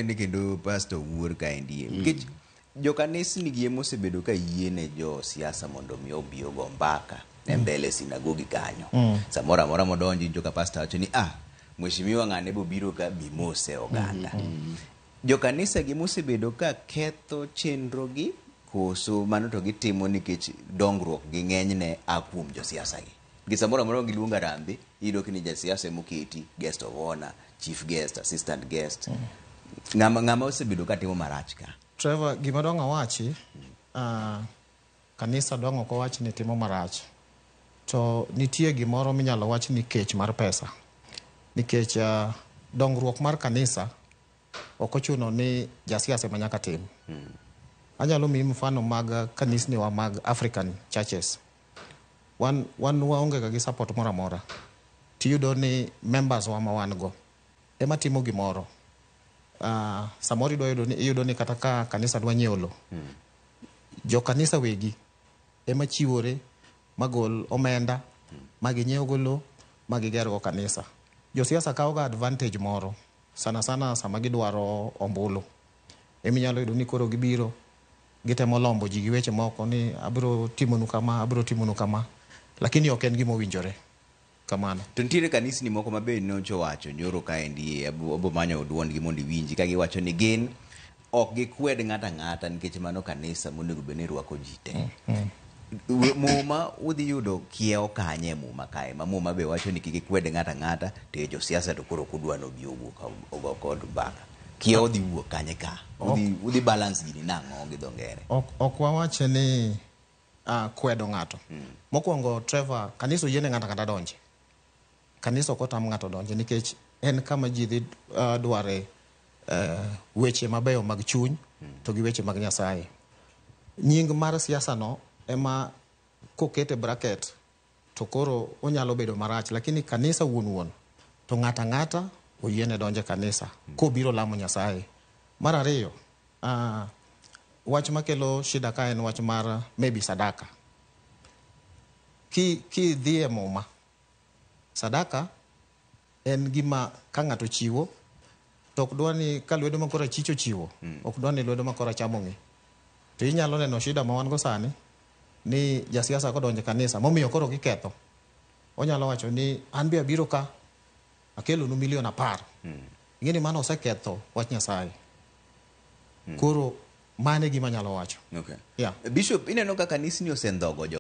Ni kendo pastor wuor kaendi nikech jokanisni gi ema osebedo ka yiene jo siasa mondo mi obi ogo mbaka e mbele sinagogi kanyo. Samoro amora modonjo iwinjo ka pastor wacho ni, "Ah, mheshimiwa ng'ane bobiro ka bi mose oganda." Jokanisa gi mosebedo ka ketho chenro gi koso mano to gitimo nikech dongruok gi ng'enyne a kuom josiasa gi. Gi samoro amora ma giluongo harambee, iyudo ni jasiasa emoketi guest of honor, chief guest, assistant guest. Ng'ama osebedo ka timo marach ka? Trevor, gima dong' awachi, kanisa dong' ok owach ni timo marach. To nitie gimoro minyalo wach ni kech mar pesa. Nikech dongruok mar kanisa ok ochuno ni jasiasa ema nyaka tim. Anyalo miyi mfano mag kanisniwa mag African churches. Wan waonge ga gi support moro amora. Tiyudo ni members wa ma wan go ema timo gimoro. Samoro idwa yudo ni, iyudo ni kata ka kanisa dwa nyiewo lo, jo kanisa wegi ema chiwore magol omenda ma ginyiew go lo ma gigergo kanisa. Josiasa kawo ga advantage moro sana sana sama gidwaro ombulu. Eminyalo yudo ni koro gibiro gitemo lombo ji gi weche moko ni abiro timonu kama, abiro timonu kama, lakini ok en gima owinjore kamano. To nitiere kanisni moko ma be nyocha owacho nyoro kaendi, abo manyo duondgi mondo iwinji ka giwacho ni gin ok gikwed ng'ato ang'ata nikech mano kanisa monego bed ni rwako ji te. Muma udhi yudo kiewo kanye e Muma kae ma Muma be wacho ni kik ikwed ng'ato ang'ata to e josiasa to koro ok udwa ni obi owuo ogo kod mbaka. Kiewo dhi wuok kanye ka? Udhi balance gini nang'o gi dho ngere? Ok wawache ni kwedo ng'ato. Mokwongo, Trevor, kanisa oyiene ng'ato ang'ata donje. Kanisa ok otam ng'ato donje nikech en kama ji dhi dware weche mabeyo mag chuny to gi weche mag Nyasaye. Nying mar siasa no ema koket e bracket to koro onyalo bedo marach, lakini kanisa wuon wuon to ng'ato ang'ata oyiene donjo e kanisa kobiro lamo Nyasaye. Mar ariyo, wach makelo shida ka en wach mar maybe sadaka. Kidhi e Muma, sadaka en gima ka ng'ato chiwo to ok dwa ni ka lwedo ma korachich ochiwo, ok dwa ni lwedo ma koracham ong'e. To inyalo neno shida ma wan go sani ni jasiasa kodonjo e kanisa momiyo koro giketho. Onyalo wacho ni an be abiro ka akelonu milion 10. Ing'e ni mano oseketho wach Nyasaye. Koro mano e gima anyalo wacho. Okay. Yeah. Bishop, ineno ka kanisni osendhogo jo